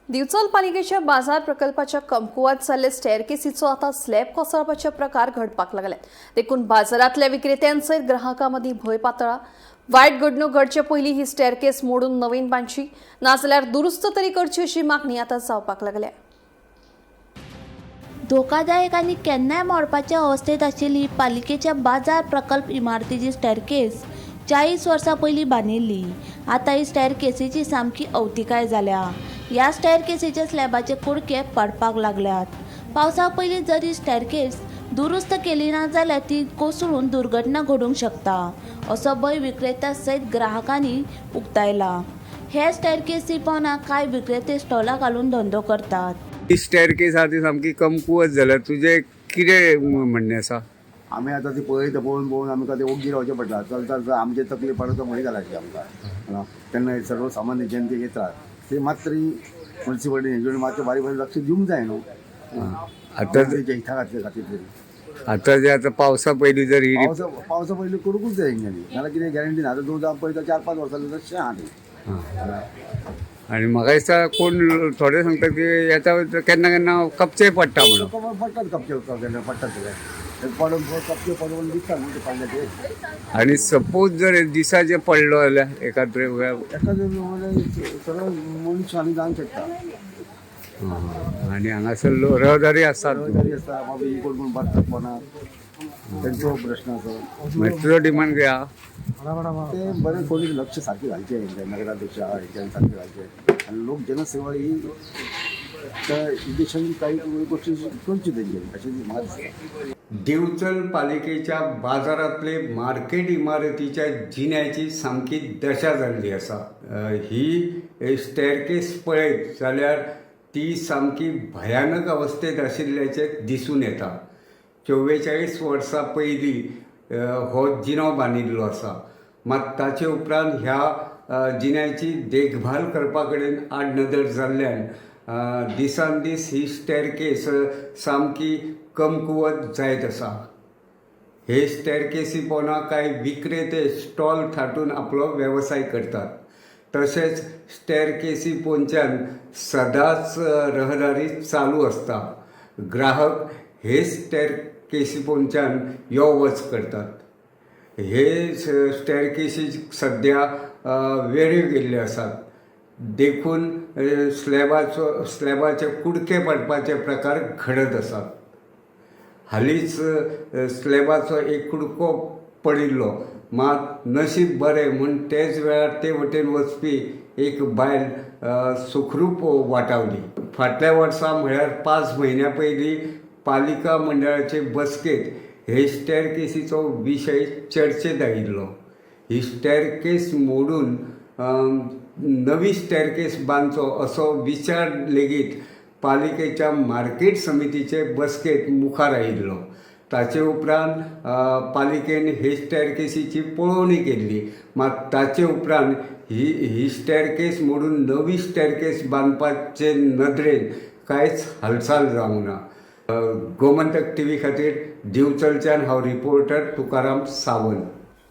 दिवचल पालिकेच्या बाजार प्रकल्पाच्या कमकुवत जाल्ले स्टेअरकेसीचो आतां स्लॅब कोसळपाचे प्रकार घडपाक लागले. देखून बाजारांतल्या विक्रेत्यांसयत ग्राहकां मदीं भंय पातळा. वायट घडणूक घडचे पयलीं ही स्टेअरकेस मोडून नवीन बांदची, नाजाल्यार दुरुस्त तरी करची अशी मागणी आतां जावपाक लागल्या. धोकादायक आनी केन्नाय मोडपाचे अवस्थेंत आशिल्ली पालिकेच्या बाजार प्रकल्प इमारतीची स्टॅरकेस 40 वर्सां पयलीं बांदिल्ली. आतां ही स्टॅरकेसीची सामकी अवतिकाय जाल्या. ह्या स्टॅरकेसीच्या स्लॅबाचे कुडके पडपाक लागल्यात. पावसा पयलीं जरी स्टॅरकेस दुरुस्त केली ना जाल्यार ती कोसळून दुर्घटना घडूंक शकता, असो भंय विक्रेत्या सयत ग्राहकांनी उक्तायला. हे स्टॅरकेसी पोंदा कांय विक्रेते स्टॉलां घालून धंदो करतात. ही स्टेअरकेस आहा ती सामकी कमकुवत जाल्या. तुजें कितें म्हणणें आसा? आमी आतां ती पळयता, पळोवन पळोवन आमकां ते ओग्गी रावचें पडटा. चलता चलता आमचे तकली पडता भंय जाला आमकां. आं, तेन्ना हे सर्वसामान्य जनतेक येतात ते मात तरी मुन्सिपालिटी हेंचे मातशें बारीक बारीक लक्ष दिवंक जाय न्हू. आतां तेच्या हिता खातीर खातीर तरी. आतां जे आतां पावसा पयलीं जर ही पावसा पावसा पयलीं करूंकूच जाय हेंच्यांनी, नाल्यार कितें गॅरंटी ना. आतां दोन पळयता 4-5 वर्सां जालीं तशें आहा तें. आनी म्हाका दिसता कोण थोडे सांगता की येता केन्ना केन्ना कपचे पडटा म्हणून. कपडे पडटात, कपचे केन्ना पडटात सगळे. ते पडून कपचे पडून दिसता न्हू ते पडले ते. आनी सपोज जर दिसाचे पडलो जाल्यार एकाद्रे वेळार? एखादें म्हणजे सगळं मनीस आनी जावंक शकता. आनी हांगासर रहदारी आसात. रहदारी आसता बाबा, ही कोण कोण बसतात कोणा तेंचो प्रश्न आसा. मागीर तुजो डिमांड कितें आहा? ते बरें कोणी लक्ष सारकें घालचें हेंच्या नगराध्यक्ष आहा हेंच्यानी सारकें घालचें आनी लोक जनसेवा ही त्या उद्देशान काही गोष्टी करच्यो तेंच्यांनी अशें म्हाका दिसता. दिवचल पालिकेच्या बाजारांतले मार्केट इमारतीच्या जिन्याची सामकी दशा जाल्ली आसा. ही स्टेअरकेस पळयत जाल्यार ती सामकी भयानक अवस्थेत आशिल्ल्याचें दिसून येता. 44 वर्सां पयलीं हो जिनो बांदिल्लो आसा, मात ताचे उपरांत ह्या जिन्याची देखभाल करपा कडेन आडनदर जाल्ल्यान दिसान दीस ही स्टेअरकेस सामकी कमकुवत जायत आसा. हे स्टेअरकेसी पोंदा कांय विक्रेते स्टॉल थाटून आपलो वेवसाय करतात. तशेंच स्टेअरकेसी पोंच्यान सदांच रहदारी चालू आसता. ग्राहक हे स्टेअरकेसी पोंच्यान यो वच करतात. हे स्टेअरकेसी सद्या वेऱ्यो गेल्ल्यो आसात, देखून स्लॅबाचे कुडके पडपाचे प्रकार घडत आसात. हालींच स्लॅबाचो एक कुडको पडिल्लो, मात नशीब बरें म्हूण तेच वेळार ते वटेन वचपी एक बायल सुखरूप वाटावली. फाटल्या वर्सा म्हळ्यार 5 म्हयन्या पयलीं पालिका मंडळाचे बसकेंत हे स्टेअरकेसीचो विशय चर्चेत आयिल्लो. ही स्टेअरकेस मोडून नवी स्टेअरकेस बांदचो असो विचार लेगीत पालिकेच्या मार्केट समितीचे बसकेंत मुखार आयिल्लो. ताचे उपरांत पालिकेन हे स्टेअरकेसीची पळोवणी केल्ली, मात ताचे उपरांत ही ही स्टेअरकेस मोडून नवी स्टेअरकेस बांदपाचे नदरेन कांयच हालचाल जावंक ना. गोमंतक टीव्ही खातीर दिवचलच्यान हांव रिपोर्टर तुकाराम सावंत.